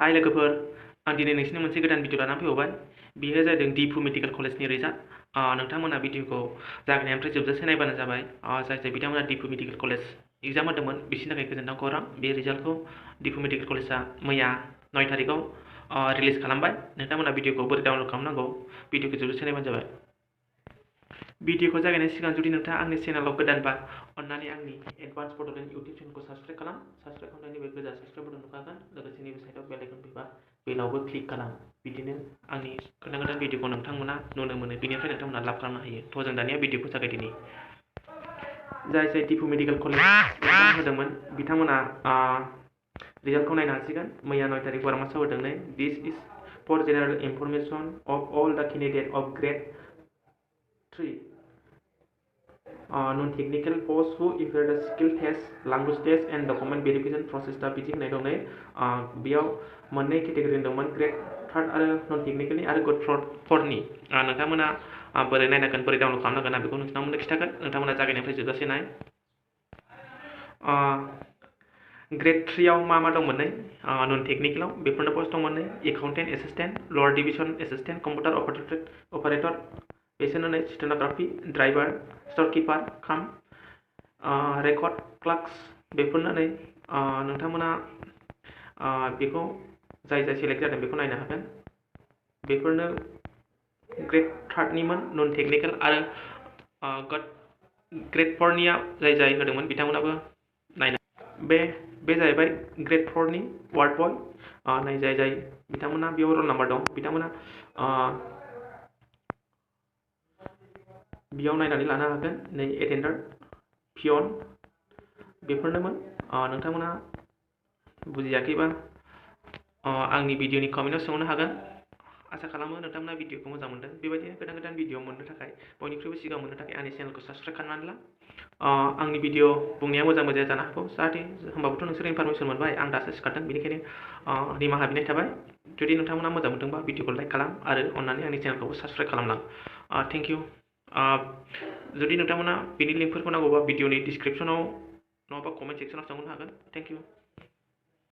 हाय लोगोफोर आं दिनै नोंसिनो मोनसे गोदान भिडिअ लानानै फैबाय बेयो जादों दिफु मेडिकेल कलेजनि रिजाल्ट नोंथांमोना भिडिअखौ जागायनायनिफ्राय जोबजासे नायबानो जाबाय जाय बिथांमोना दिफु मेडिकेल कलेज एग्जाम होदोंमोन बिसोरनि थाखाय गोजोनथाव खौरां बे रिजाल्टखौ दिफु मेडिकेल कलेजआ मैया 9 तारिखआव रिलिज खालामबाय नोंथांमोना भिडिअखौ बोरै डाउनलड खालामनांगौ भिडिअखौ जोबजासे नायबानो जाबाय भिडिअखौ जागायनायनि सिगां जुदि नोंथाङा आंनि चेनेलाव गोदानबा अन्नानै आंनि एडभान्स बड'लेण्ड इउटिउब चेनेलखौ साबस्क्राइब खालाम साबस्क्राइब खालामनायनि बे गोजा साबस्क्राइब बटन नुखागोन लोगोसे नैबे साइडआव बेल आइकन फैबा बेलावबो क्लिक खालाम बिदिनो आंनि गोदान गोदान भिडिअखौ नोंथांमोना नुनो मोनो बेनिफ्राय नोंथांमोना लाब खालामनो हायो थ' जों दानिया भिडिअखौ जागायदिनि जाय दिफु मेडिकेल कलेज एग्जाम होदोंमोन बिथांमोना रिजाल्टखौ नायनो हासिगोन मैया 9 तारिख बार मासाव होदों नै this is for general information of all the candidate of grade 3 non-technical posts who appeared the skill test, language test and document verification process दा बिदि होनाय दं नै बेयाव मोननै केटेगरि दंमोन ग्रेड 3 आरो नन टेक्निकेलनि आरो ग्रेड 4 नि नोंथांमोना बोरै नायनांगोन बोरै डाउनलड खालामनांगोन आं बेखौ नोंथांमोननो खिन्थागोन नोंथांमोना जागायनायनिफ्राय जोबजासे नाय ग्रेड 3 आव मा दंमोन नै नन टेक्निकेलाव बेफोरनो पस्ट दंमोन नै accountant assistant lower division assistant computer operator बेसोरनो नै स्टेन'ग्राफि ड्राइभार स्ट'रकिपार काम रेकर्ड क्लार्क्स बेफोरनो नै नोंथांमोना बेखौ जाय सेलेक्ट जादों बेखौ नायनो हागोन बेफोरनो ग्रेड 3 निमोन नन टेक्निकेल आरो ग्रेड 4 निया जाय होदोंमोन बिथांमोनाबो नायनो बे जाहैबाय ग्रेड 4 नि वार्ड बय नै जाय बिथांमोना बेयाव रल नाम्बार दं बिथांमोना बेयाव नायनानै लानो हागोन नै एटेन्डार पियन बेफोरनोमोन नोंथांमोना बुजियाखैबा आंनि भिडिअनि कमेन्टआव सोंहरनो हागोन आसा खालामो नोंथांमोना भिडिअखौ मोजां मोनदों बेबायदिनो गोदान भिडिअ मोननो थाखाय बयनिख्रुइबो सिगां मोननो थाखाय आंनि चेनेलखौ साबस्क्राइब खालामनानै ला आंनि भिडिअ बुंनाया मोजां जानो हागौ जाहाथे होमबाबोथ' नोंसोर इनफरमेसन मोनबाय आं दासो सिखारदों बेनिखायनो निमाहा बिनाय थाबाय जुदि नोंथांमोना मोजां मोनदोंबा भिडिअखौ लाइक खालाम आरो अन्नानै आंनि चेनेलखौबो साबस्क्राइब खालामलां थेंक इउ जुदि नोंथांमोना बेनि लिंकफोरखौ नांगौबा भिडिअनि डिसक्रिपसनाव नङाबा कमेन्ट सेक्सनाव सोंहरनो हागोन थेंक इउ